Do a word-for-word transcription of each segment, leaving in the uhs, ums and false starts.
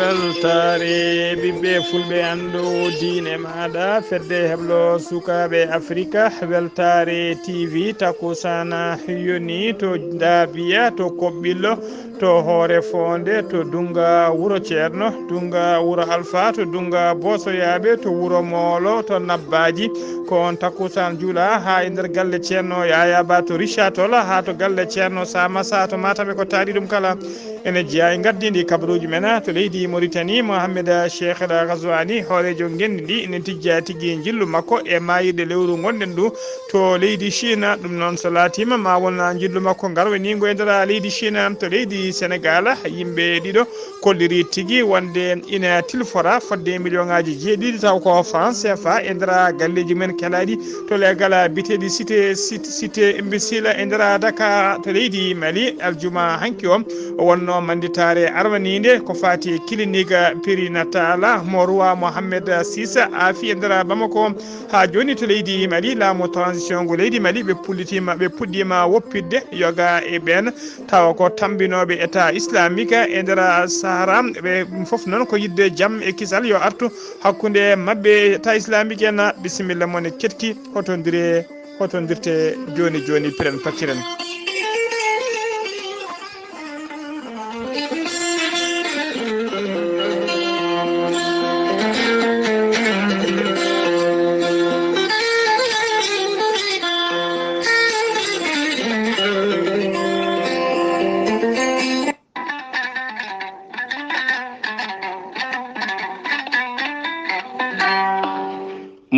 Weltaare ɓiɓɓe fulɓe, anndu diine maaɗa, fedde heblo sukaaɓe Afrika. Weltaare T V, takusana yoni to Daabiya, to Koɓɓillo, to Hoore Foonde, to Dunga Wuro Ceerno, Dunga Wuro Alfa, to Dunga Boosoyaaɓe, to Wuro Moolo, to Nabbaaji. Ko on takusan juula haa e nder galle Ceerno Yaya Ba to Richard Toll, haa to galle Ceerno Samassa to Matam e ko taari ɗum kala. Ene jeyaa e ngardiindi kabaruuji men to leydi Mauritanie, Mohamed Cheikh El Ghazouani, hooreejo ngenndi ndi, ene tijja tigi njillu makko e maayirɗe lewru ngonɗen ndu to leydi Chine. Ɗum noon so laatiima, ma won njillu makko ngarwaniingo e nder leydi Chine to leydi Senegal. Yimɓe ɗiɗo kolliri tigi wonde ina tilfora fodde million ŋaaji jeeɗiɗi, taw ko franc C F A, e nder galleeji men kelaaɗi to leegal biyeteeɗi cité, cité, cité imbécile e nder Dakar to leydi Mali. Aljuma hanki o wonno mannditaare arwaniinde ko faati e clinique périnatal mo roi Mohamed six aafi e nder Bamako. Haa jooni to leydi Mali, laamu transition ngu leydi Mali, ɓe puɗɗitima, ɓe puɗɗiima woppitde yoga e ɓeen tawa ko tammbinooɓe État islamique e nder Sahara. Ɓe fof noon ko yiɗde jam e kisal yo artu hakkunde maɓɓe e État islamique en. Bisimilla mon e keɗki, hotondire, hotondirte jooni jooni, piren pattiren.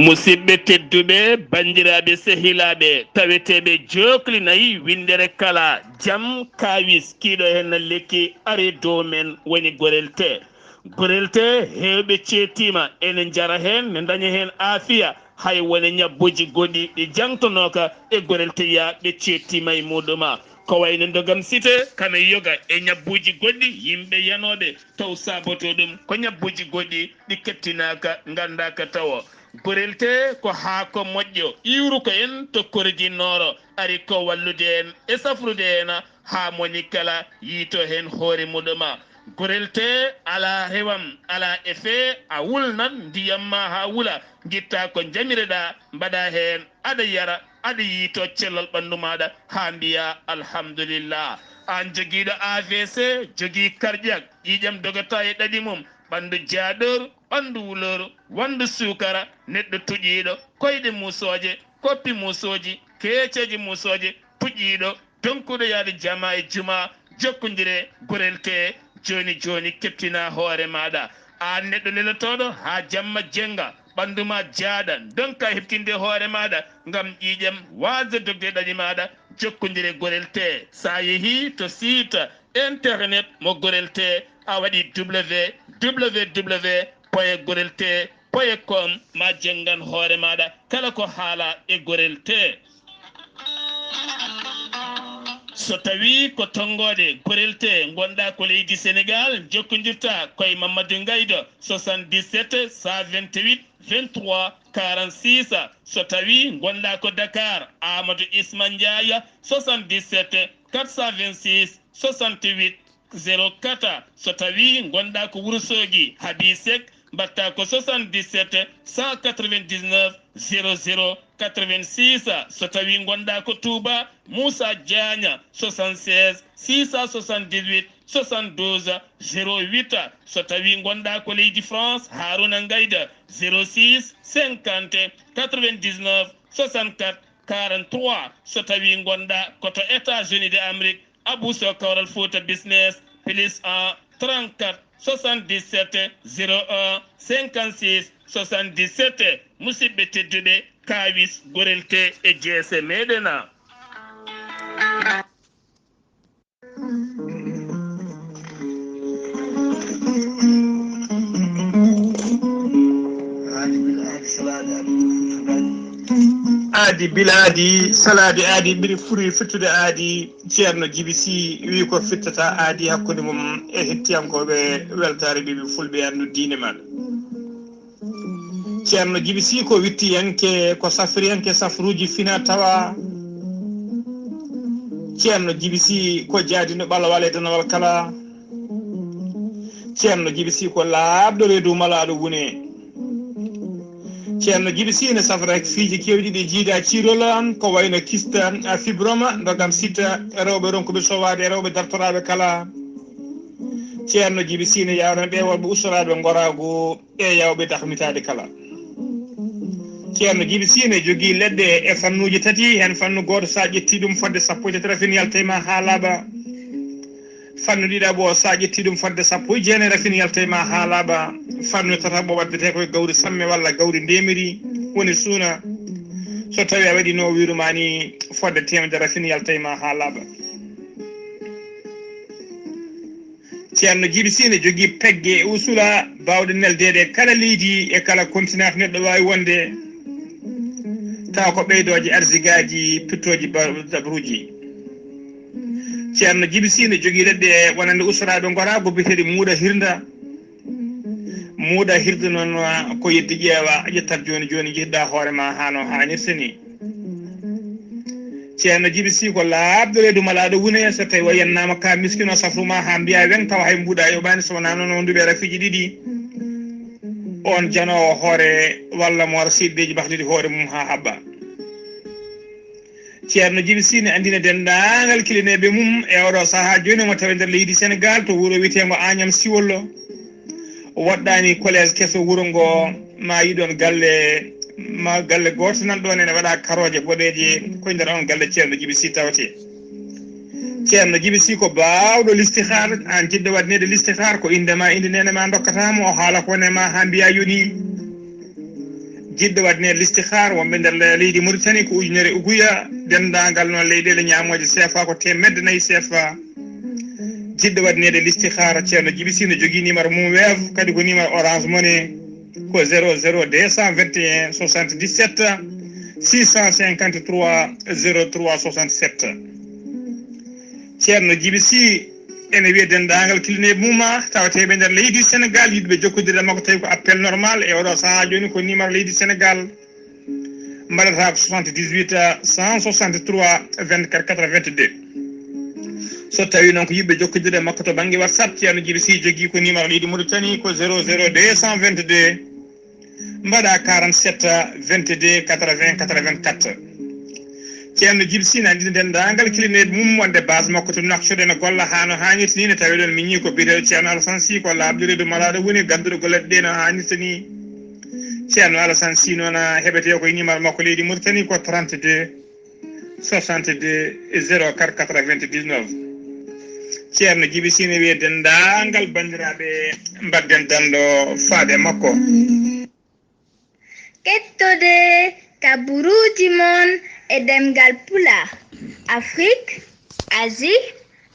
Musidɓe tedduɓe, banndiraaɓe, sehilaaɓe, taweteeɓe jookli nayi winndere kala, jam, kaawis, kiiɗo heen na lekki, ari dow men, woni Gorel Tee. Gorel Tee, heewɓe ceettiima, ene njara heen, ne ndaña heen aafiya, hay wone ñabbuuji goɗɗi ɗi jaŋtonooka e Gorel Tee, ɓe ceettiima e muɗum. Ko wayno ndogam site, kano yoga e ñabbuuji goɗɗi, yimɓe yanooɓe taw saabotoo ɗum ko ñabbuuji goɗɗi ɗi keɓtinaaka, nganndaaka tawo. Gorel Tee ko haako moƴƴo, iwruko en to Kordi Nooro, ari ko wallude en e safrude en haa moni kala yiito heen hoore muɗum. Gorel Tee alaa rewam, alaa effet, a wulnan ndiyam ma haa wula, ngitta ko njamireɗaa, mbaɗa heen, aɗa yara, aɗa yiito cellal ɓanndu maaɗa haa mbiya alhamdulillah. Aan jogiiɗo A V C, jogii cardiaque, ƴiiƴam dogata e ɗaɗi mum, ɓanndu jaaɗor, ɓanndu wulor, wanndu suukara, neɗɗo tuƴiiɗo, koyɗe muusooje, koppi muusooji, keeceeje muusooje, tuƴiiɗo, donkuɗo yaade jama e juma, jokkondire Gorel Tee jooni jooni, keɓtina hoore maaɗa. Aan neɗɗo lelotooɗo haa jamma jennga, ɓanndu ma jaaɗa, ndonka heɓtinde hoore maaɗa ngam ƴiiƴam waasde dogde ɗaɗi maaɗa, jokkondire Gorel Tee. So a yehii to site internet mo Gorel Tee, a waɗi W W W point gorel tee point com, ma jenngan hoore maaɗa kala ko haala e Gorel Tee. So tawii ko tonngoode Gorel Tee, ngonɗaa ko leydi Senegaal, njokkondirtaa ko e Mamadou Ngaydo, soixante-dix-sept, cent vingt-huit, vingt-trois, quarante-six. So tawii ngonɗaa ko Dakar, Amadou Isma Ndiaye, soixante-dix-sept, quatre cent vingt-six, soixante-huit, zéro quatre. So tawii ngonɗaa ko Wuro Soogi, Habi Seck, mbaɗtaa ko soixante-dix-sept, cent quatre-vingt-dix-neuf, zéro zéro quatre-vingt-six. So tawii ngonɗaa ko Touba, Moussa Diagne, soixante-seize, six cent soixante-dix-huit, soixante-douze, zéro huit. So tawii ngonɗaa ko leydi France, Harouna Ngayda, zéro six cinquante quatre-vingt-dix-neuf soixante-quatre quarante-trois. So tawii ngonɗaa ko to États-Unis de Amérique, Abou Sow Kawral Fouta Business, plus un, trente-quatre, soixante-dix-sept zéro un cinquante-six soixante-dix-sept. Musidɓe tedduɓe, kaawis gorelte e jeese meɗen. Aadi bila aadi, salaade aadi, mbiɗi furi fittude aadi. Ceerno Jibi Si wi ko fittata aadi hakkunde mum e hettiyankooɓe weltaare ɓiɓɓe fulɓe anndu diine maɓɓe. Ceerno Jibi Si ko wittiyanke, ko safriyanke safruuji fina tawa. Ceerno Jibi Si ko jaadino ɓalawal e danawal kala. Ceerno Jibi Si ko laaɓɗo reedu malaaɗo wune. Ceerno Jibi Si ne safra fiiji keewɗi ɗi jiida ciirol, ko wayno kista, fibroma, ndogam sita, rewɓe ronkuɓe sowaade e rewɓe dartoraaɓe kala. Ceerno Jibi Si ne yawna ɓe worɓe ustoraaɓe ngoraagu e yawɓe dahmitaade kala. Ceerno Jibi Si ne jogii leɗɗe e fannuuji tati, heen fannu gooto, so a ƴettii ɗum, fodde sappo e tati rafin yalta e ma haa laaɓa. Fannu ɗiɗaɓo, so a ƴettii ɗum, fodde sappo e jeenayi rafin yalta e ma haa laaɓa. Fannu tataɓo waddetee ko e gawri samme walla gawri ndemiri, woni suuna. So tawii a waɗii no o wiiru ma ni, fodde teemedere rafin yalta e ma haa laaɓa. Ceerno Jibi Si ne jogii pegge e usula baawɗe neldeede e kala leydi e kala continent neɗɗo waawi wonde, tawa ko ɓeydooje arsigaaji, pittooji ba-, dabruuji. Ceerno Jibi Si ne jogii leɗɗe wonande ustoraaɓe ngoraagu biyeteeɗi muuɗa hirnda. Muuɗa hirnda noon ko yeddi ƴeewa, ƴettat jooni jooni, njehda hoore ma haa no haanirta ni. Ceerno Jibi Si ko laaɓɗo reedu malaaɗo wune, so tawi o yennaama ka miskino safru ma haa mbiya weŋ, tawa hay mbuuɗa yoɓaani, so wonaa noon o nduɓe rafiiji ɗiɗi. On janoowo hoore walla mo wara seeɗi deeji bahdidi hoore mum haa haɓɓa. Ceerno Jibi Si ne anndina denndaangal kilineeɓe mum e oɗo sahaa jooni, omo tawi nder leydi Senegaal to wuro wiyeteengo Agnam Siwollo. Woɗɗaani collège keso wuro ngo, ma yiɗon galle, ma galle gooto nan ɗoon ene waɗa karooje boɗeeje, ko e nder on galle Ceerno Jibi Si tawetee. Ceerno Jibi Si ko baawɗo listihaar, aan jiɗɗo waɗneede listihaar, ko innde ma, innde neene ma ndokkata mo, o haala ko woni e ma haa mbiya yoni. Jiɗɗo waɗneede listihaar, wonɓe nder le-, leydi Mauritanie ko ujunere uguya, denndaangal noon leyɗeele ñaamooje C F A ko teemedde nayi C F A. Jiɗɗo waɗneede listihaara, Ceerno Jibi Si ne jogii numéro mum Wave, kadi ko numéro Orange Money, ko zéro zéro deux cent vingt et un soixante-dix-sept six cent cinquante-trois zéro trois soixante-sept. Ceerno Jibi Si ene wiya denndaangal kilineeɓe mum, tawateeɓe nder leydi Senegaal, yiɗɓe jokkondirde makko, tawi ko appel normal e oɗo sahaa jooni, ko numéro leydi Senegaal. Mbaɗata ko soixante-dix-huit cent soixante-trois vingt-quatre quatre-vingt-deux. So tawii noon ko yiɗɓe jokkondirde makko to bannge WhatsApp, Ceerno Jibi Si jogii ko numéro leydi Mauritanie ko zéro zéro deux cent vingt-deux, mbaɗa quarante-sept vingt-deux quatre-vingts quatre-vingt-quatre. Ceerno Jibi Si ne anndina denndaangal kilineeɓe mum wonde base makko to Nouakchott ene golla haa no haanirta ni, ne tawi ɗoon miñi ko biyeteeɗo Ceerno Alassane Sy, ko laaɓɗo reedu malaaɗo woni, gannduɗo golle ɗe no haanirta ni. Ceerno Alassane Sy noon, heɓetee ko e numéro makko leydi Mauritanie ko trente-deux soixante-deux zéro quatre quatre-vingt-dix-neuf. Ceerno Jibi Si ne wiya denndaangal banndiraaɓe, mbaɗden danndo faade makko. Kettode kaburuuji mon e ɗemngal Pulaar, Afrik, Asie,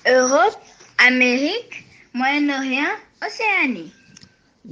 Europe, Amérique, Moyen-Orient, Océanie.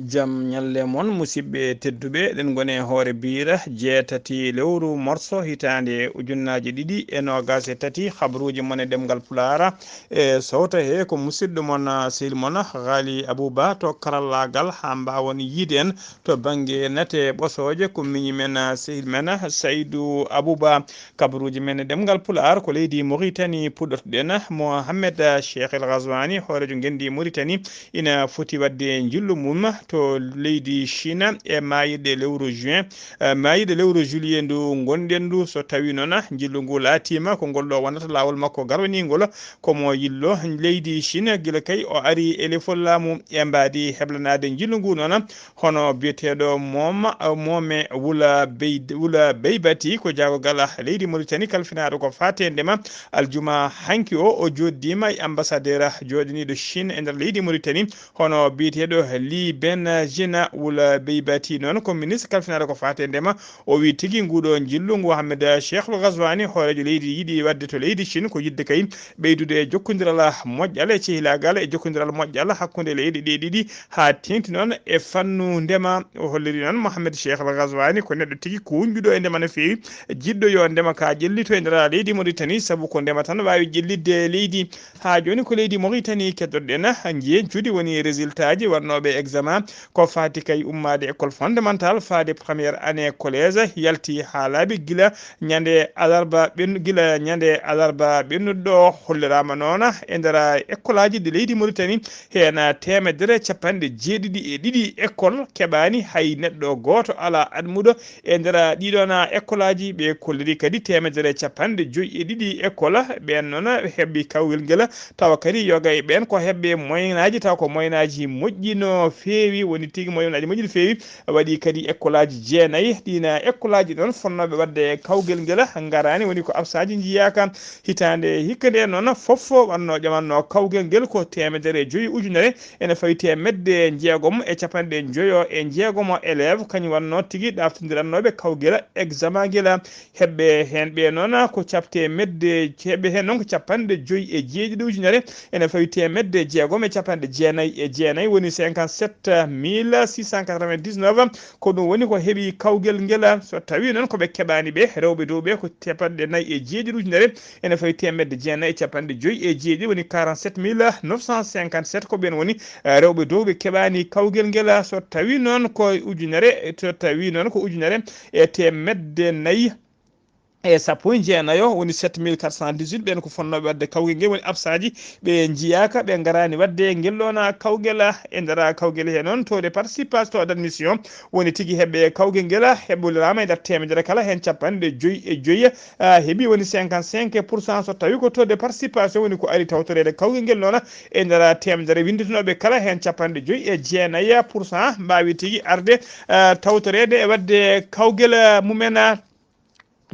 Jam ñalle mon, musidɓe tedduɓe. Eɗen ngoni e hoore biire jeetati lewru morso hitaande ujunnaaje ɗiɗi e noogaas e tati. Habruuji mon e ɗemngal Pulaar e sowta he ko musidɗo mon, sehil mon, Ghali Abouba to karallaagal, haa mbaawon yiide en to bannge nate ɓosooje, ko miñi men, sehil men, Saydou Abouba. Kabaruuji men e ɗemngal Pulaar ko leydi Mauritanie puɗɗotoɗen. Mohamed Cheikh El Ghazouani, hooreejo ngenndi Mauritanie, ina foti waɗde njillu mum to leydi Chine e maayirɗe lewru juin, eh, maayirɗe lewru juillet ndu ngonɗen ndu. So tawii noon njillu ngu laatiima ko ngol ɗo wonata laawol makko garwaniingol, ko mo yillo leydi Chine, gila kay o ari e lefol laamu e mbaadi heblanaade njillu ngu noon, hono biyeteeɗo Moma, Mome Wula Bey-, Wula Beybati, ko jaagogal leydi Mauritanie kalfinaaɗo ko faati e ndema. Aljuma hanki o, o jooɗdiima e ambassadeur jooɗaniiɗo Chine e nder leydi Mauritanie, hono biyeteeɗo Li Ben Jina Wula Beybati noon, ko ministre kalfinaaɗo ko faati e ndema. O wii tigi nguuɗo njillu ngu Mohamed Cheikhul Ghazwani, hooreejo leydi, yiɗi waɗde to leydi Chine, ko yiɗde kay ɓeydude e jokkondiral moƴƴal e cehilaagal e jokkondiral moƴƴal hakkunde leyɗe ɗe ɗiɗi, haa teeŋti noon e fannu ndema. O holliri noon Mohamed Cheikhul Ghazwani ko neɗɗo tigi kuuñɗuɗo e ndema no feewi, jiɗɗo yo ndema ka ƴellito e nder leydi Mauritanie, sabu ko ndema tan waawi ƴellitde leydi. Haa jooni ko leydi Mauritanie keddoɗen, njeñcudi woni résultat ji waɗnooɓe examen ko faati kay ummaade école fondamentale faade première année collège, yalti haa laaɓi gila ñande alarba ɓen-, gila ñande alarba ɓennuɗo. Holliraama noon e nder ekkolaaji ɗi leydi Mauritanie, heen teemedere capanɗe jeeɗiɗi e ɗiɗi école keɓaani hay neɗɗo gooto alaa admuɗo e nder ɗiɗon ekkolaaji. Ɓe kolliri kadi teemedere capanɗe joyi e ɗiɗi école, ɓeen noon heɓi kawgel ngel, tawa kadi yoga e ɓeen ko heɓɓe moyenaji, tawa ko moyenaji moƴƴi no feewi, woni tigi moyenaji moƴƴi no feewi. Waɗi kadi ekkolaaji jeenayi, ɗiin ekkolaaji ɗoon fonnooɓe waɗde kawgel ngel ngaraani, woni ko absaji njiyaaka. Hitaande hikka nde noon fof wannoo ƴamanno kawgel ngel ko teemedere e joyi ujunere, ene fawi teemedde jeegom e capanɗe njoyo e jeegomo élève, kañum wannoo tigi ɗaaftondirannooɓe kawgel examen ngel. Heɓɓe heen ɓe noon ko caɓte medde, heɓɓe heen noon ko capanɗe joyi e jeeɗiɗi ujunere, ene fawi teemedde jeegom e capanɗe jeenayi e jeenayi, woni cinquante-sept mille six cent quatre-vingt-dix-neuf. Ko ɗum woni ko heɓi kawgel ngel. So tawii noon ko ɓe keɓaani ɓe, rewɓe dow ɓe ko capanɗe nayi e jeeɗiɗi ujunere, ene fawi teemedde jeenayi e capanɗe joyi e jeeɗiɗi, woni quarante-sept mille neuf cent cinquante-sept. Ko ɓeen woni, eh, rewɓe dow ɓe keɓaani kawgel ngel. So tawii noon ko ujunere, so tawii noon ko ujunere e teemedde nayi e sappo e jeenayo, woni sept mille quatre cent dix-huit, ɓeen ko fonnooɓe waɗde kawgel ngel, woni absaji ɓe njiyaaka, ɓe ngaraani waɗde ngel ɗoon kawgel. E nder kawgel he noon, taux de participation, taux d'admission, woni tigi heɓɓe kawgel ngel heɓɓoliraama e nder teemedere kala heen capanɗe joyi e joyi, ah, heɓi, woni cinquante-cinq pour cent. So tawii ko taux de participation woni ko ari tawtoreede kawgel ngel noon, e nder teemedere winnditinooɓe kala heen capanɗe joyi e jeenayi pour cent mbaawi tigi arde, ah, tawtoreede e waɗde kawgel, ah, mumen, ah,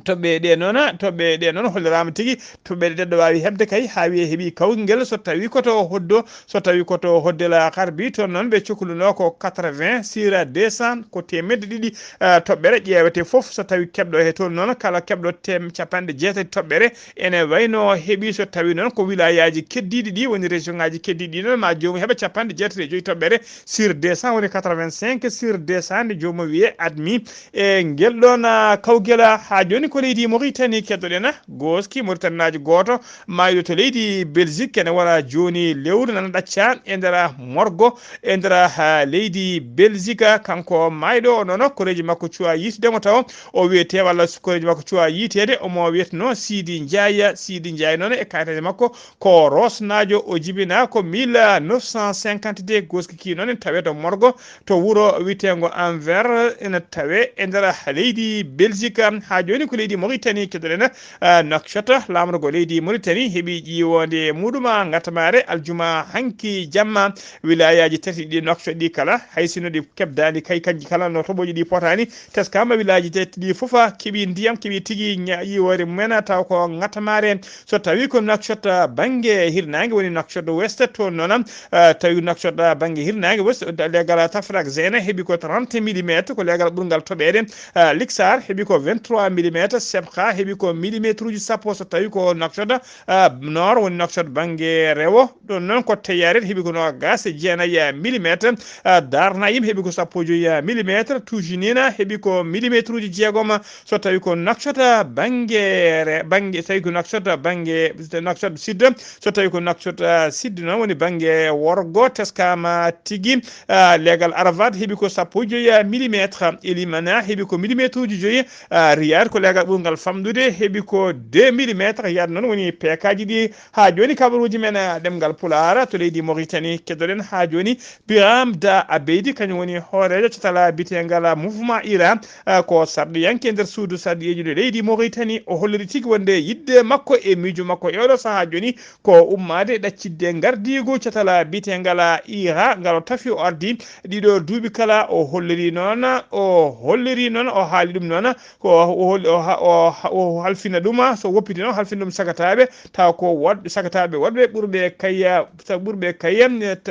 toɓɓe ɗe noon, toɓɓe ɗe noon holliraama tigi, toɓɓe ɗe ɗeɗɗo waawi heɓde kay haa wiye heɓi kawgel ngel so tawii ko to Hoddo, so tawii ko to Hodde la Harbi, toon noon ɓe cokluno ko quatre-vingts sur deux cents, ko teemedde ɗiɗi, eh, toɓɓere ƴeewete fof. So tawii keɓɗo he toon noon, kala keɓɗo tem-, capanɗe jeetati toɓɓere ene wayno heɓi, so tawii noon ko wilayaaji keddiiɗi ɗi, woni région ŋaaji keddiiɗi ɗi noon, ma joomum heɓa capanɗe jeetati e joyi toɓɓere sur deux cents, woni quatre-vingt-cinq sur deux cents, nde joomum wiye admis. E ngel ɗoon, ah, kawgel, haa jooni ko leydi Mauritanie keddoɗen, gooski Mauritanaajo gooto maayɗo to leydi Belgique, ene wara jooni lewru nana ɗacca e nder morgo e nder, ah, leydi Belgique. Kanko maayɗo o noon, koreeji makko cuwa yiitude mo taw o wiyetee, walla koreeji makko cuwa yiiteede, omo wiyeteno Sidi Ndiaye. Sidi Ndiaye noon e kayitaaji makko ko Rosnaajo, o jibinaa ko mille neuf cent cinquante-deux, gooski ki noon ene tawee to morgo to wuro wiyeteengo Anvers, ene tawee e nder leydi Belgique. Haa jooni ko leydi Mauritanie keddoɗen, ah, Nouakchott, laamorgo leydi Mauritanie heɓi ƴiiwoonde muɗum, ah, ngatamaare aljuma hanki jamma. Wilayaaji tati ɗi Nouakchott ɗi kala, hay sinno ɗi keɓdaani kay, kanji kala no toɓoji ɗi potaani, teskaama wilayaaji tati ɗi fof keɓi ndiyam, keɓi tigi ña-, ƴiiwoore mumen, taw ko ngatamaare. So tawii ko Nouakchott bannge hirnaange, woni Nouakchott Ouest, toon noon, ah, tawi Nouakchott bannge hirnaange, woni leegal Tafrak Zena heɓi ko trente millimètres, ko leegal ɓurngal toɓeede. Ah, Liksar heɓi ko vingt-trois millimètres, Sebkha heɓi ko millimètre uji sappo, so tawii ko Nouakchott, ah, Nord, woni Nouakchott bannge rewo, ɗoon noon ko Teyaaret heɓi ko noogaas e jeenayi millimètres, ah, Dar Naim heɓi ko sappo e joyi millimètres, Toujinina heɓi ko millimètre uji jeegom, so tawii ko Nouakchott bannge re-, bannge, so tawii ko Nouakchott bannge, Nouakchott Sud, so tawii ko Nouakchott, ah, Sud noon woni bannge worgo, teskaama tigi, ah, leegal Arafat heɓi ko sappo e joyi millimètres, Elimana heɓi ko millimètre uji joyi, ah, Riyad ko leegal ɓurngal famɗude heɓi ko deux millimétres, yaade noon woni peekaaji ɗi. Haa jooni kabaruuji men, eh, ɗemngal Pulaar to leydi Mauritanie, keddoɗen haa jooni Biram Da Abeydi, kañum woni hooreejo catal biyeteengal Mouvement Ira, eh, ko sarɗiyanke nder suudu sarɗiyeeji ɗo leydi Mauritanie. O holliri tigi wonde yiɗde makko e miijo makko e oɗo sahaa jooni ko ummaade ɗaccidde ngardiigu catal biyeteengal Ira, ngal o tafi o ardi ɗiɗo duuɓi kala. O holliri noon, o holliri noon, o haali ɗum noon, ko o hol-, o ha-, o ha-, o halfina ɗum, so woppiti noon, halfina ɗum sagataaɓe, taw ko waɗ-, sagataaɓe waɗɓe ɓurɓe kay, sa-, ɓurɓe kay,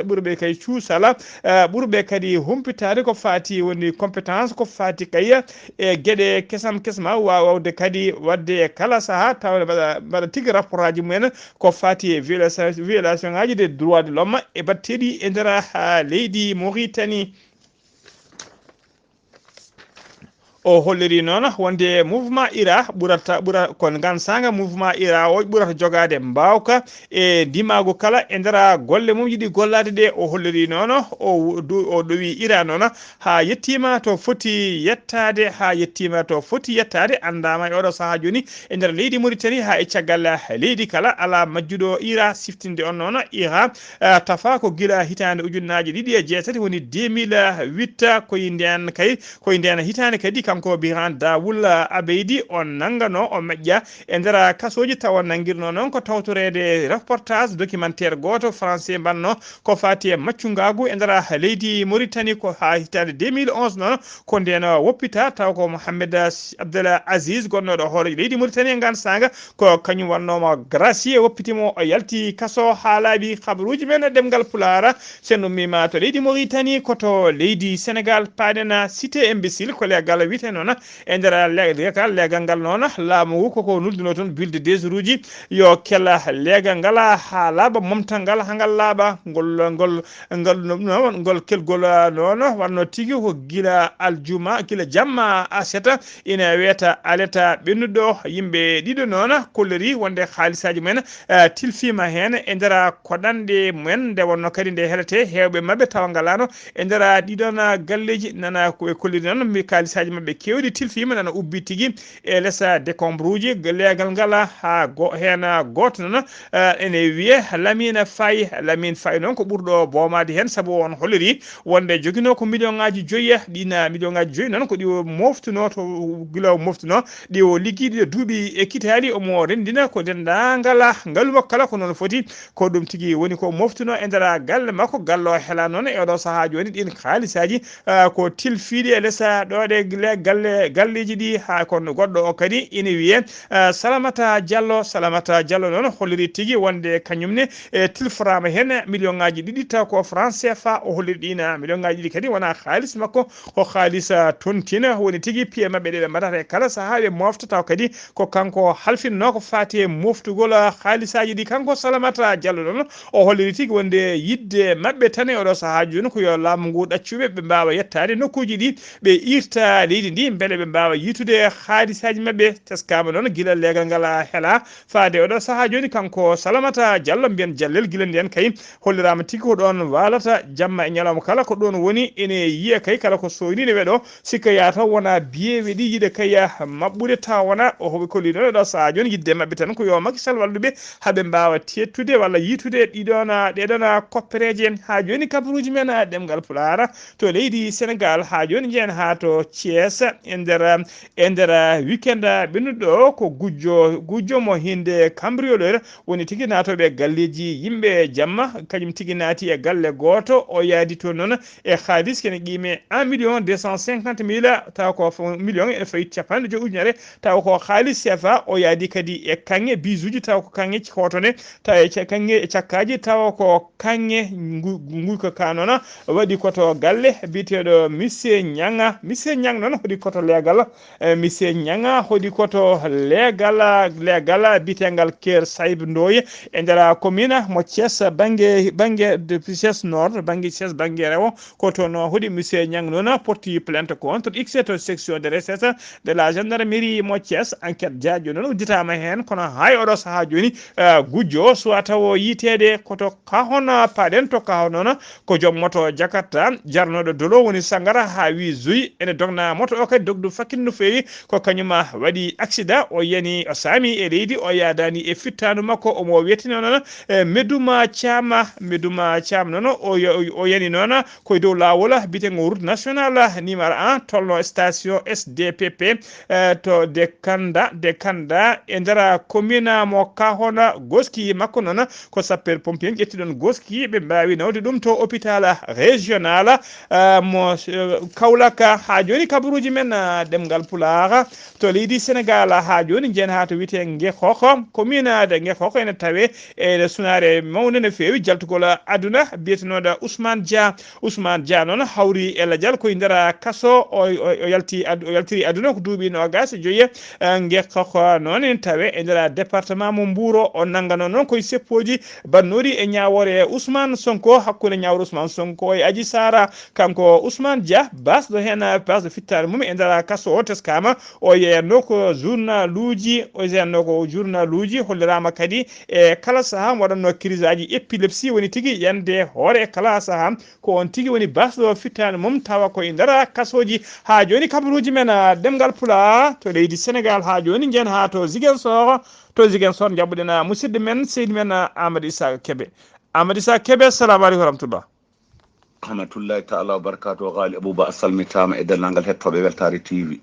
ɓurɓe kay cuusala, eh, ɓurɓe kadi humpitaade ko faati woni compétence, ko faati kay e geɗe kesam kesma, wa-, waawde kadi waɗde e kala sahaa, taw mbaɗa, mbaɗa tigi rapport aji mumen ko faati e violation, violation ngaji des droits de l'homme e batteɗi e nder, ah, leydi Mauritanie. O holliri noon wonde mouvement Ira ɓurata, ɓura, ko ngan saanga mouvement Ira o ɓurata jogaade mbaawka e ndimaagu kala e nder golle mum yiɗi gollaade ɗe. O holliri noon o du-, o ɗowi Ira noon haa yettiima to foti yettaade, haa yettiima to foti yettaade, anndaama e oɗo sahaa jooni e nder leydi Mauritanie haa e caggal leydi kala, alaa majjuɗo Ira siftinde on noon. Ira, eh, tafa ko gila hitaande ujunnaaji ɗiɗi e jeetati, woni deux mille huit, ko e ndeen kay, ko e ndeen hitaande kadi kanko Biran Dawul Abeydi o nanngano, o meƴƴa e nder kasooji, tawa nanngirno noon ko tawtoreede reportage documentaire gooto français mbanno ko faati e maccungaagu e nder leydi Mauritanie ko haa hitaande deux mille onze noon, ko ndeen o woppita, taw ko Mohamed Abdel Aziz gonnooɗo hooreejo leydi Mauritanie e ngaan saanga, ko kañum wannoomo gracier, woppiti mo, o yalti kaso haa laaɓi. Kabaruuji men ɗemngal Pulaar, so en ummiima to leydi Mauritanie, ko to leydi Sénégal, paaɗen cité imbécile, ko leegal wiyetee noon e nder le-, leegal, leegal ngal noon, laamu ngu koko nulduno toon bulldozeuruuji yo kela leegal ngal haa laaɓa, momtal ngal haa ngal laaɓa, ngol, ngol, ngol, no, no, ngol kelgol, ah, noon, wonno tigi ko gila aljuma, gila jamma aset, ina weeta aleta ɓennuɗo. Yimɓe ɗiɗo noon kolliri wonde haalisaaji mumen, eh, tilfiima heen e nder koɗanɗe mumen, nde wonno kadi nde heletee heewɓe maɓɓe tawa ngalaano e nder ɗiɗon galleeji. Nana ko ɓe kolliri noon, mbi haalisaaji maɓɓe keewɗi tilfiima, nana ubbi tigi e les décombres uji. Leegal ngal haa go-, heen gooto noon, eh, ene wiyee Lamine Faye. Lamine Faye noon ko ɓurɗo boomaade heen, sabu on holliri wonde joginoo ko million ŋaaji joyi, ɗiin million ŋaaji joyi noon ko ɗi o moftunoo to gila o moftunoo, ɗi o liggii ɗi e duuɓi e kitaali, omo renndina ko denndaangal ngalu makko kala ko noon foti. Ko ɗum tigi woni ko moftunoo e nder galle makko, galle o hela noon e oɗo sahaa jooni ɗiin haalisaaji, ah, ko tilfiiɗi e les, ah, ɗo ɗe le-, galle, galleeji ɗi, haa kono goɗɗo o kadi ina wiyee, ah, Salamata Diallo. Salamata Diallo noon holliri tigi wonde kañum ne e tilforaama heen million ŋaaji ɗiɗi, taw ko franc C F A o holliri ɗiin million ŋaaji ɗiɗi kadi wonaa haalis makko, ko haalis, ah, tontina woni tigi piye maɓɓe ɗe ɓe mbaɗata e kala sahaa ɓe mofta, taw kadi ko kanko halfinnoo ko faati e moftugol, ah, haalisaaji ɗi. Kanko Salamata Diallo noon o holliri tigi wonde yiɗde maɓɓe tan e oɗo sahaa jooni ko yo laamu ngu ɗaccu ɓe, ɓe mbaawa yettaade nokkuuji ɗi, ɓe iirta leydi ndi mbele ɓe mbaawa yiitude haalisaaji maɓɓe. Teskaama noon gila leegal ngal hela faade oɗo sahaa jooni, kanko Salamata Diallo mbiyen jallel gila ndeen kay holliraama tigi ko ɗoon waalata jamma e ñalawma kala, ko ɗoon woni ene yiya kay kala ko sooynii ne weɗo sikka yaa taw wonaa biyeewe ɗi yiɗa kay maɓɓude taw wonaa o hoɓe kolli noon e ɗo sahaa jooni yiɗde maɓɓe tan ko yo Macky Sall wallu ɓe haa ɓe mbaawa teettude walla yiitude ɗiɗon, ɗeɗon koppereeje. Haa jooni kabaruuji men ɗemngal Pulaar to leydi Sénégal, haa jooni njehen haa to Thiès e nder, e nder weekend ɓennuɗo ko gujjo, gujjo mo hinde cambrioleur woni tigi naatooɓe e galleeji yimɓe jamma, kañum tigi naati e galle gooto, o yaadi toon noon e haalis kene qiime un million deux cent cinquante mille, taw ko fo-, million ene fawi capanɗe joyi ujunere, taw ko haalis C F A, o yaadi kadi e kaŋŋe, bijoux uji, taw ko kaŋŋe hootone, taw e ca-, kaŋŋe e cakkaaji, taw ko kaŋŋe ngu-, ngu ko ka noon waɗi ko to galle biyeteeɗo Monsieur Niang. Monsieur Niang noon hoɗi ko to leegal, eh, Monsieur Niang hoɗi ko to leegal, leegal biyeteengal Kër Sayib Ndoye e nder commune mo Thiès, bannge, bannge de Thiès Nord, bannge Thiès, bannge rewo. Ko toon o hoɗi Monsieur Niang noon porti plainte contre X to section de recherche de la gendarmerie mo Thiès. Enquête jaajo noon udditaama heen, kono hay oɗo sahaa jooni, eh, gujjo o suwa tawo yiiteede ko to Kahon, paaɗen to Kahon noon, ko joom moto Jakarta jarnooɗo dolo woni sangara haa wi zuy ene dogna moto ɗo kadi dogdu fakkil no feewi, ko kañum waɗi accident, o yani, o saami e leydi, o yaadaani e fittaandu makko, omo wiyeteno noon, e Meduma Caama, Meduma Caama noon, o yo-, o yani noon ko e dow laawol biyeteego route nationale numéro un, tolno station S D P P, eh, to de Kanda, de Kanda, e nder commune mo Kahona. Goski makko noon ko sapeur pompier en ƴetti ɗoon goski, ɓe mbaawi nawde ɗum to hôpital régional, eh, mo, eh, Kaolack. Haa jooni kabaruuji men, eh, ɗemngal Pulaar to leydi Senegal. Haa jooni njeyen haa to wiyetee Ngexox, commune de Ngexox ene tawee e sunaare mawnde no feewi jaltugol aduna biyetenooɗo Ousmane Dia. Ousmane Dia noon hawri e lajal ko e nder kaso, o, o, o yalti ad-, o yaltiri aduna ko duuɓi noogaas e joyi. Eh, Ngexox noon ene tawee e nder département mo Mbour. O nanngano noon ko e seppooji bannooɗi e ñaawoore Ousmane Sonko, hakkunde ñaawre Ousmane Sonko e Adji Sarr. Kanko Ousmane Dia, baasɗo heen, baasɗo fittaandu mum e nder kaso o, teskaama o yeeyatnoo ko journaluuji, o yeeyatnoo ko journaluuji, holliraama kadi e kala sahaa mo waɗatnoo crise aji épilepsie, woni tigi yande hoore e kala sahaa. Ko oon tigi woni baasɗo fittaandu mum, tawa ko e nder kasooji. Haa jooni kabaruuji men, ah, ɗemngal Pulaar to leydi Senegal. Haa jooni njeyen haa to Ziguinchor, to Ziguinchor njaɓɓuɗen, ah, musidɗo men, seydi men, ah, Amadou Issa Kébé. Amadou Issa Kébé, assalamu aleykum wa rahmatullah. Rahmatullahi taala wa barakatuh. Ghali Abouba, a salmitaama e denndaangal hettooɓe Weltaare T V.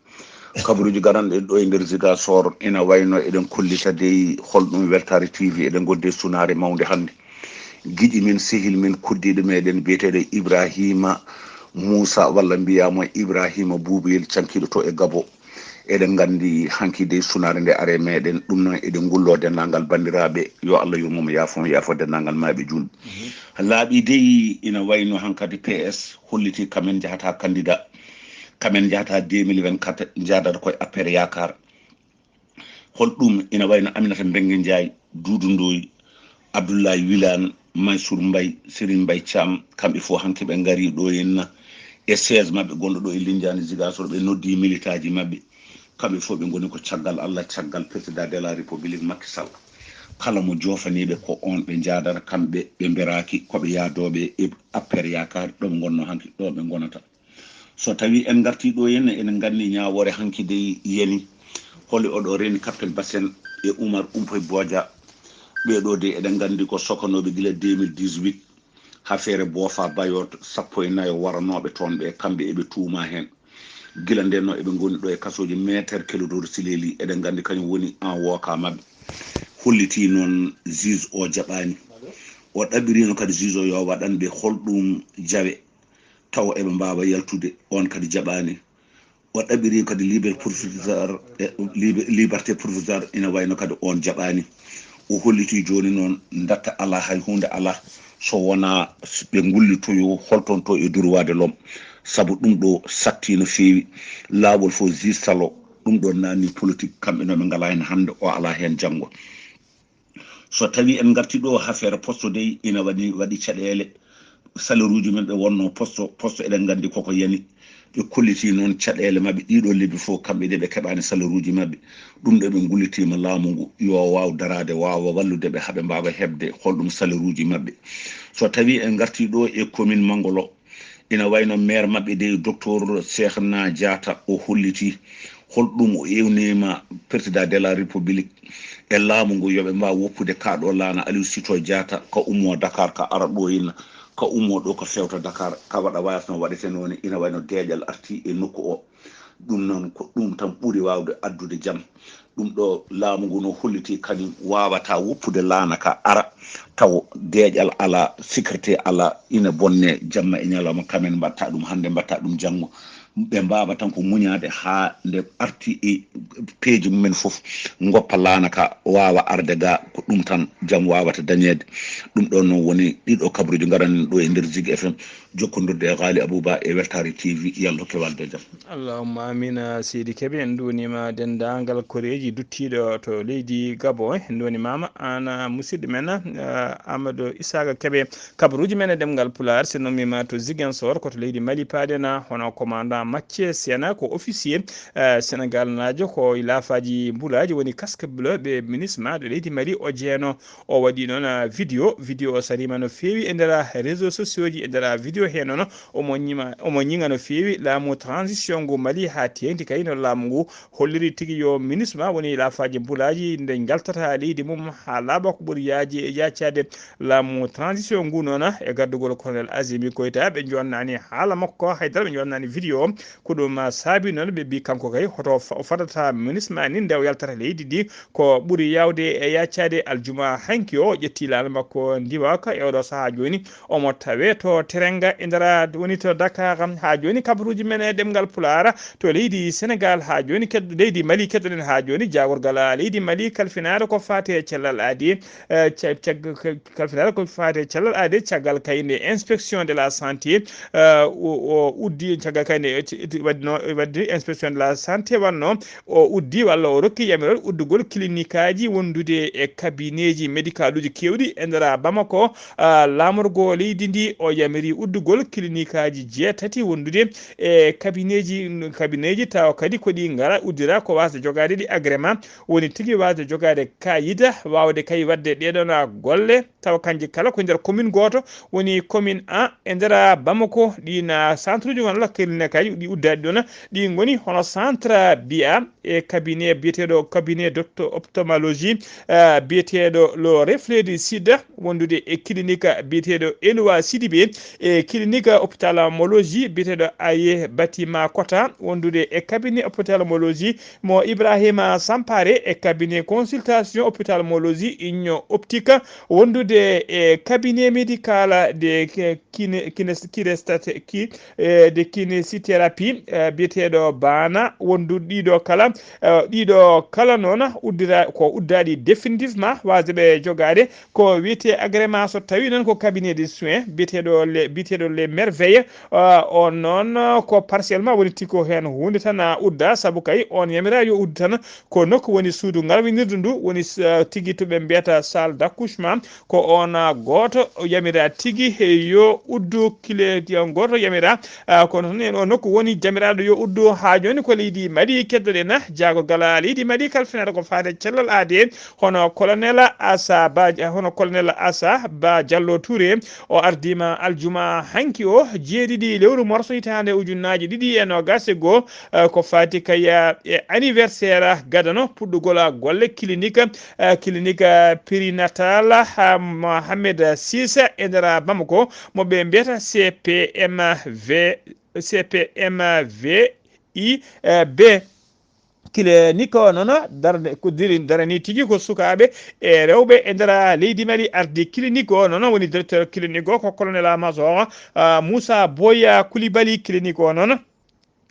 Kabaruuji garanɗe ɗo e nder Ziguinchor, ina wayno eɗen kollita dey holɗum Weltaare T V, eɗen ngondi e sunaare mawnde hannde. Giɗi men, sehil men, koddiiɗo meɗen biyeteeɗo Ibrahima Moussa, walla mbiyaamo Ibrahima Boubouel, cankiiɗo to e Gabo. Eɗen nganndi hanki dey sunaare nde are meɗen, ɗum noon eɗen ngullo denndaangal banndiraaɓe, yo Allah yurmo mo, yaafo mo, yaafo denndaangal maaɓe juulɓe. Laaɓi dey ina wayno hankadi P S holliti kamen njahata candidat, kamen njahata deux mille vingt-quatre, njahdat koye A P R Yaakaar. Holɗum ina wayno Aminata Mbengue Ndiaye, Doudou Ndoye, Abdoulaye Wilane, Mansour Mbaye, Serigne Mbaye Thiam, kamɓe fof hanki ɓe ngari ɗo henna e siège maɓɓe gonɗo ɗo e Lindiane Ziguinchor, ɓe noddi militaaji maɓɓe. Kamɓe fof ɓe ngoni ko caggal Allah, caggal Président de la République Macky Sall. Kala mo joofaniiɓe ko oon ɓe njaadata, kamɓe ɓe mberaaki, ko ɓe yaadooɓe e A P R Yaakaar, ɗo ɓe ngonno hanki, ɗo ɓe ngonata. So tawi en ngarti ɗo henna, eɗen nganndi ñaawoore hanki dey yani. Holi oɗo Reni Kappel Basen e Oumar Oumpoy Bodia. Ɓee ɗo dey eɗen nganndi ko sokanooɓe gila deux mille dix-huit. Haa feere boofa Bayot, sappo e nayo waranooɓe toon ɓe, kamɓe eɓe tuuma heen. Gila nden no eɓe ngoni ɗo e kasooji Maître Clédor Ciré Ly, eɗen nganndi kañum woni avocat maɓɓe. Holliti noon juge o jaɓaani. O ɗaɓɓirino kadi juge o yo waɗan ɓe holɗum jawe tawa eɓe mbaawa yaltude, oon kadi jaɓaani. O ɗaɓɓiri kadi liber provisoire, e, libe-, liberté provisoire, ina wayno kadi oon jaɓaani. O holliti jooni noon, ndatta alaa, hay huunde alaa, so wonaa s-, ɓe ngullitoyo holtonto e droit de l'homme. Sabu ɗum ɗo satti no feewi. Laawol fof juge Salo, ɗum ɗo naanni politique, kamɓe no ɓe ngalaa heen hannde, o alaa heen janngo. So tawi en ngarti ɗo, affaire poste dey ina waɗi, waɗi caɗeele. Salaire uji men ɓe wonno poste, poste eɗen nganndi koko yani. Ɓe kolliti noon caɗeele maɓɓe ɗiɗo lebbi fof, kamɓe de ɓe keɓaani salaire uji maɓɓe. Ɗum ɗo ɓe ngullitiima laamu ngu, yo waaw daraade, waawa wallude ɓe, haa ɓe mbaawa heɓde holɗum salaire uji maɓɓe. So tawi en ngarti ɗo e commune Mangolo, ina wayno maire maɓɓe de, docteur Cheikhna Diatta, o holliti holɗum o ewniima Président de la République e laamu ngu, yo ɓe mbaaw woppude kaa ɗo laana Aliou Sitoé Diatta, ka ummo Dakar, ka ara ɗo ina, ka ummo ɗo, ka fewta Dakar, ka waɗa wayatno waɗeteno ni, ina wayno deeƴal arti e nokku o. Ɗum noon ko ɗum tan ɓuri waawde addude jam. Ɗum ɗo laamu ngu no holliti kañum waawata woppude laana ka ara, taw deeƴal alaa, sécurité alaa, ina bonne jamma e ñalawma, kamen mbatta ɗum hannde, mbatta ɗum janngo. Ɓe mbaawa tan ko muñaade haa nde arti e peeje mumen fof, ngoppa laana ka waawa arde ga, ko ɗum tan jam waawata dañeede. Ɗum ɗo noon woni ɗiɗo kabaruuji ngaranen ɗo e nder Zik F M, jokkondirde e Ghali Abouba e Weltaare T V, yo Allah hokke walde jam. Allahumma amina, seydi Kebe, en nduwaniima denndaangal koreeji duttiiɗo to leydi Gabon. En nduwanimaama aan, musidɗo men, eh, Amadou Isaka Kebe, kabaruuji men e ɗemngal Pulaar. So en ummiima to Ziguinchor, ko to leydi Mali paaɗen, hono commandant Mathieu Sena, ko officier, eh, Senegal naajo, ko e laafaaji mbulaaji, woni casque bleu ɓe MINUSMA ɗo leydi Mali o jeeno. O waɗi noon, ah, vidéo. Vidéo o sariima no feewi e nder, ah, réseaux sociaux ji, e nder, ah, vidéo Heen noon omo ñima, omo ñiŋa no feewi laamu transition ngu Mali haa teeŋti kay no laamu ngu holliri tigi yo MINUSMA woni laafaaji bulaaji nde njaltata leydi mum haa laaɓa ko ɓuri yaaji yaacaade laamu transition ngu noon e gardugol colonel Azimi Goïta. Ɓe jonnani haala makko haydara, ɓe jonnani vidéo. Ko ɗum saabi noon ɓe mbi kanko kay hoto fa-, o fadata MINUSMA ni nde o yaltata leydi ndi ko ɓuri yaawde e yaacaade. Aljuma hanki o ƴetti laana makko ndiwaka e oɗo sahaa jooni omo tawe to Terenga e ndara woni to Dakar. Haa jooni kabaruuji men e ɗemngal Pulaar to leydi Senegal haa jooni ked-, leydi Mali keddoɗen haa jooni jaagorgal leydi Mali kalfinaare ko faati e cellal aadi, eh, ca-, cagg-, kalfinaare ko faati e cellal aadi caggal kayde inspection de la santé, eh, o, o uddi caggal kayde, eh, ci-, waddi no, waddi inspection de la santé wanno o uddi walla o rokki yamirol uddugol kilinikaaji wondude e kabineeji médicaluuji keewɗi e nder Bamako. Ah, laamorgo leydi ndi o yamiri uddugol kilinikaaji jeetati wondude e kabineeji, kabineeji tawa kadi ko ɗi ngara uddira ko waasde jogaade ɗi agrément, woni tigi waasde jogaade kayita, waawde kay waɗde ɗeɗon golle. Tawa kanji kala ko nder commune gooto, woni commune A e nder Bamako. Ɗin, ah, centre uji walla clinique aji ɗi uddaaɗi ɗon, ɗi ngoni hono centre biya e cabinet biyeteeɗo cabinet docto-, ophtalmologie, ah, biyeteeɗo le Reflet du Sud, wondude e clinique biyeteeɗo Elwa Sidibé, e clinique ophtalmologie biyeteeɗo Aye Batima Kota, wondude e cabinet ophtalmologie mo Ibrahima Sampare, e cabinet consultation ophtalmologie Union Optique, wondude e cabinet médical de ki-, kine-, kines-, kinestate-, ki-, eh, de kinésithérapie, eh, biyeteeɗo Bana. Wondu ɗiɗo kala, eh, ɗiɗo kala noon uddira ko uddaaɗi définitivement, waasde ɓe jogaade ko wiyetee agrément so tawii noon ko cabinet de soins biyeteeɗo le, biyeteeɗo Les Merveilles. Ah, on noon ko partiellement woni tigi ko heen huunde tan, ah, udda, sabu kay on yamiraa yo uddu tan ko nokku woni suudu ngarwinirdu ndu woni, ah, tigi to ɓe mbiyata salle d'accouchement. Ko on, ah, gooto yamiraa tigi he yo uddu kile, yo gooto yamiraa, ah, kono tan en o nokku woni jamiraaɗo yo uddu. Haa jooni ko leydi Mali keddoɗen, ah, jaagorgal leydi Mali kalfinaare ko faati e cellal aadi, hono colonel Asa Ba, hono colonel Asa Ba Diallo Touré, o ardiima aljuma hanki o, jeeɗiɗi lewru morso hitaande ujunnaaji ɗiɗi e noogaas e goo, eh, ko faati kay, eh, e anniversaire gadano puɗɗugol golle clinique, eh, clinique périnatal, ah, Mohamed Sisa e nder Bamako, mo ɓe mbiyata C P M V, C P M V I, eh, B. Clinique o noon darani, ko diri-, darani tigi ko sukaaɓe e rewɓe e nder leydi Mali. Ardi clinique o noon woni directeur clinique o ko colonel major, ah, Moussa Boya Coulibaly. Clinique o noon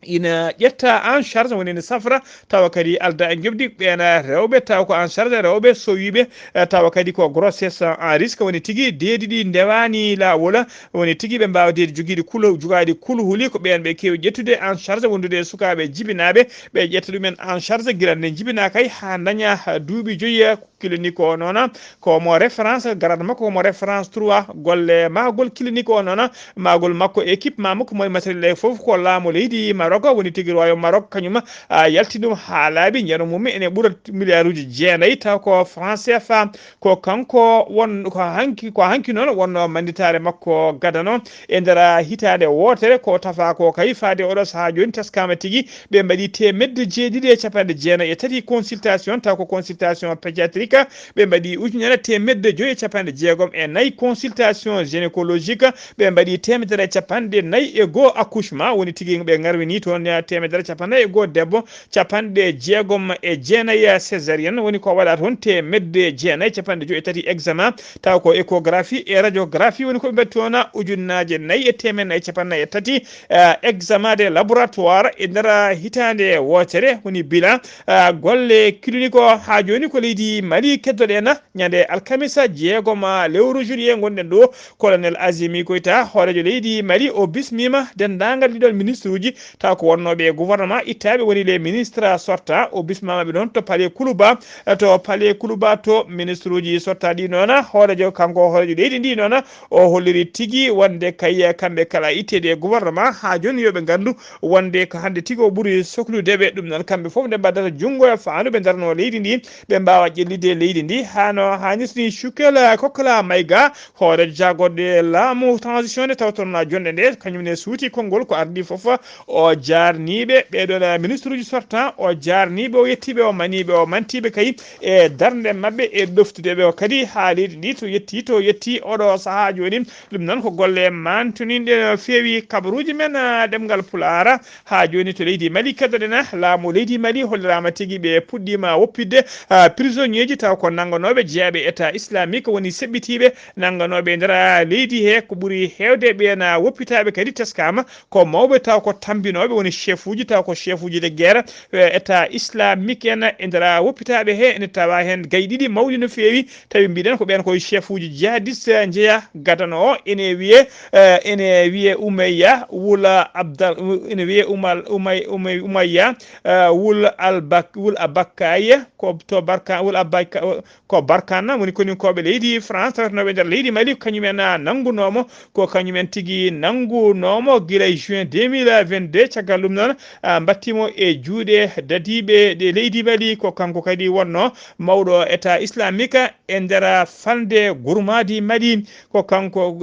ina ƴetta en charge, woni ene safra, tawa kadi alda e njoɓdi ɓeen rewɓe, tawa ko en charge rewɓe sowiiɓe, eh, tawa kadi ko grossesse en risque, woni tigi deedi ɗi ndewaani laawol, woni tigi ɓe mbaawa deedi jogiiɗi kulu-, jogaaɗi kuluhuli, ko ɓeen ɓe keewi ƴettude en charge, wondude e sukaaɓe jibinaaɓe, ɓe ƴetta ɗumen en charge gila nde jibinaa kay haa daña duuɓi joyi. Clinique o noon ko mo référence, grade makko ko mo référence trois. Golle mahgol clinique o noon, mahgol makko, équipement makko, mo e matériel e fof ko laamu leydi Maroc, woni tigi royaume Maroc, kañum, ah, yalti ɗum haa laaɓi, njeru mum ene ɓura milliard uji jeenayi, taw ko franc C F A. Ko kanko won, ko hanki, ko hanki noon wonno manditaare makko gadano e nder hitaande wootere. Ko tafa ko kay faade oɗo sahaa jooni teskaama tigi ɓe mbaɗi teemedde jeeɗiɗi e capanɗe jeenayi e tati consultation, taw ko consultation pédiatrique, ɓe mbaɗi ujunere teemedde joyi e capanɗe jeegom e nayi consultation gynécologique, ɓe mbaɗi teemedere e capanɗe nayi e goo accouchement, woni tigi ɓe ngarwini toon teemedere e capanɗe nayi e goo debbo, capanɗe jeegom e jeenayi césarienne, woni ko waɗa toon teemedde jeenayi capanɗe joyi e tati examen, taw ko échographie e radiographie woni ko ɓe mbaɗi toon ujunnaaje nayi e teemedde nayi capanɗe nayi e tati, eh, examen de laboratoire e nder hitaande wootere, woni bilan, eh, golle clinique o. Haa jooni ko leydi Mali keddoɗen, ñande alkamisa jeegom lewru juillet ngonɗen ɗo, colonel Azimi Goïta, hooreejo leydi Mali, o bismiima denndaangal ɗiɗon ministre uji, taw ko wonnooɓe e gouvernement ittaaɓe woni les ministres sortants. O bismaama ɓe noon to Palais Kuluba, to Palais Kuluba to ministre uji sortants ɗi noon, hooreejo, kanko hooreejo leydi ndi noon, o holliri tigi wonde kay kamɓe kala itteede e gouvernement haa jooni yo ɓe nganndu wonde ko hannde tigi o ɓuri soklude ɓe. Ɗum noon kamɓe fof nde mbaddata junngo e faandu ɓe ndaranoo leydi ndi, ɓe mbaawa ƴellitde leydi ndi. Hano haanirta ni Cukel Kokla Mayga, hooreejo jaagorɗe laamu transition nde tawtornoo jonde nde, kañum ne suuti konngol ko ardii fof o jaarniiɓe ɓeeɗoon ministre uji sortant, o jaarniiɓe, o yettiiɓe, o maniiɓe, o mantiiɓe kay e darnde maɓɓe e ɗoftude ɓe o kadi haa leydi ndi to yetti, to yetti oɗo sahaa jooni. Ɗum noon ko golle mantuninɗe no feewi kabaruuji men, ah, ɗemngal Pulaar. Haa jooni to leydi Mali keddoɗen, ah, laamu leydi Mali holliraama tigi ɓe puɗɗiima woppitde, ah, prisonnier ji taw ko nannganooɓe jeyaaɓe État islamique woni seɓɓitiiɓe nannganooɓe e nder, ah, leydi he. Ko ɓuri heewde ɓeen, ah, woppitaaɓe kadi teskaama ko mawɓe taw ko tambinooɓe woni chef uji taw ko chef uji de guerre, eh, État islamique en e nder, ah, woppitaaɓe he ene tawa heen gay ɗiɗi mawɗi no feewi. Tawi mbiɗen ko ɓeen koye chef uji jihadiste njeya gadano o ene wiye, eh, ene wiye Umayya wula Abdal, ene wiye Umal, Umay, Umay, Umayya, eh, wul Albak, wul Abakkaya, ko to Barka, wul Abakka, ko Barkana woni koninkooɓe leydi France, tawetnooɓe nder leydi Mali, kañumen, ah, nanngunoomo, ko kañumen tigi nanngunoomo gila e juin deux mille vingt-deux. Caggal ɗum noon, ah, mbattiimo e juuɗe dadiiɓe ɗe leydi Mali, ko kanko kadi wonnoo mawɗo État islamique e nder falnde gurmaadi Mali, ko kanko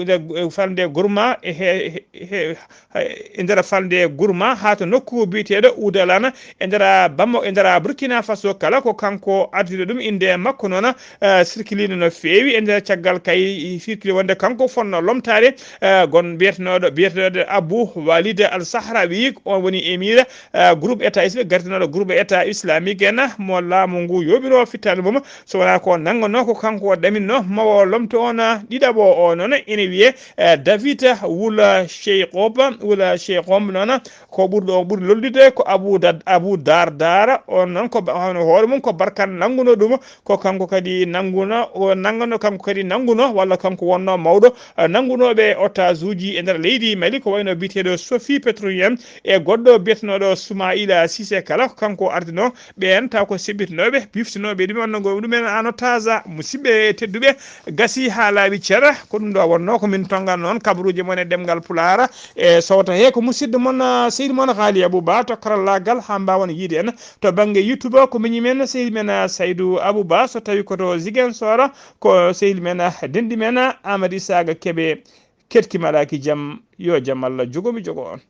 falnde gurma e he, he, he, e nder falnde gurma haa to nokku biyeteeɗo Oudalana e nder Bamako, e nder Burkina Faso kala, ko kanko ardiiɗo ɗum. Innde makko noon, eh, sirkiliino no feewi e nder caggal kay sirkili wonde kanko fotnoo lomtaade, eh, gon biyetenooɗo, biyeteeɗo Abu Walid Al Sahrawi, on woni émir, eh, groupe État islamique, gardinooɗo groupe État islamique en mo laamu ngu yooɓiroo fittaandu mum. So wonaa ko nannganoo ko kanko o ɗaminno mawo lomto on, ah, ɗiɗaɓo o noon ene wiye, eh, David wula Cheikhob, wula Cheikhob noon ko ɓurɗo, o ɓuri lollude ko Abu Dad-, Abu Dardara. On noon ko ba-, hono hoore mum ko Barkan nannguno ɗum, ko kanko kadi nannguno, o nannguno, kanko kadi nannguno, walla kanko wonno mawɗo, eh, nanngunooɓe otage uji e nder leydi Mali, ko wayno biyeteeɗo Sophie Petroleum e goɗɗo biyetenooɗo Soumaïla Cissé kala, ko kanko ardino ɓeen taw ko seɓɓitinooɓe, biftinooɓe ɗum, wonno ngo ɗumen en otage. Musidɓe tedduɓe, gasi haa laaɓi cer, ko ɗum ɗo wonnoo ko min tonngano noon kabaruuji mon e ɗemngal Pulaar. E sowta he ko musidɗo mon, ah, sehil mon Haali Abou Ba to karallaagal haa mbaawon yiide en to bannge YouTube. Ko miñi men sehil men, ah, Saydou Abou Ba, so tawi ko to Ziguinchor, ko sehil men, ah, denɗi men, ah, Amadou Isaaga Kebe. Keɗki malaaki jam, yo jam Allah jogo mi jogo on.